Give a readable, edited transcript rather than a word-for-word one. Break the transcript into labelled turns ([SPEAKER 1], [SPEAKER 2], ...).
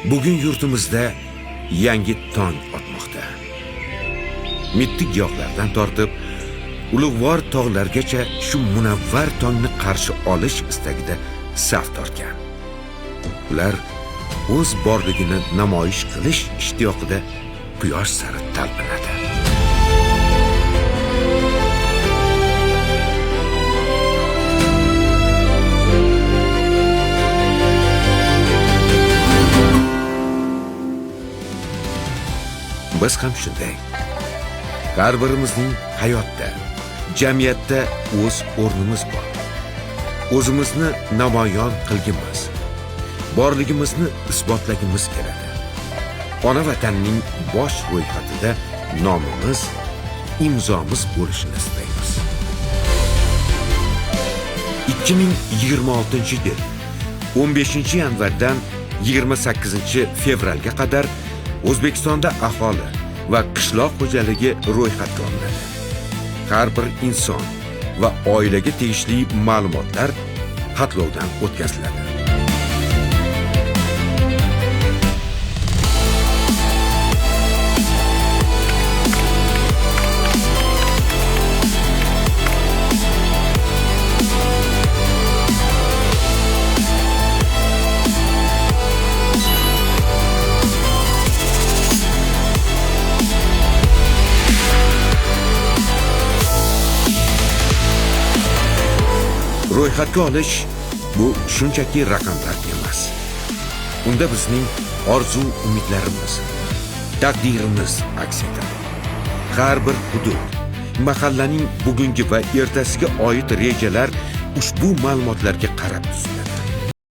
[SPEAKER 1] Bugun yurtimizda yangi tong otmoqda. Mitti giyohlardan tortib ulug'vor tog'largacha shu munavvar tongni qarshi olish istagida saf tortgan. Ular o'z borligini namoyish qilish ishtiyoqida quyosh sari talpinadi. Biz ham shunday. Har birimizning hayotda, jamiyatda o'z o'rnimiz bor. O'zimizni namoyon qilgimiz, borligimizni isbotlagimiz keladi. Ona vatanning bosh ro'yxatida nomimiz, imzomiz bo'lishini istaymiz. 2026-yil 15 yanvardan 28 fevralga qadar O'zbekistonda aholi va qishloq xo'jaligi ro'yxatga olinadi. Har bir inson va oilaga tegishli ma'lumotlar xatlovdan o'tkaziladi. Ro'yxatga olish bu shunchaki raqamlar emas. Unda bizning orzu umidlarimiz, taqdirimiz aks etadi. Har bir hudud, mahallaning bugungi va ertasiga oid rejalar ushbu ma'lumotlarga qarab tuziladi.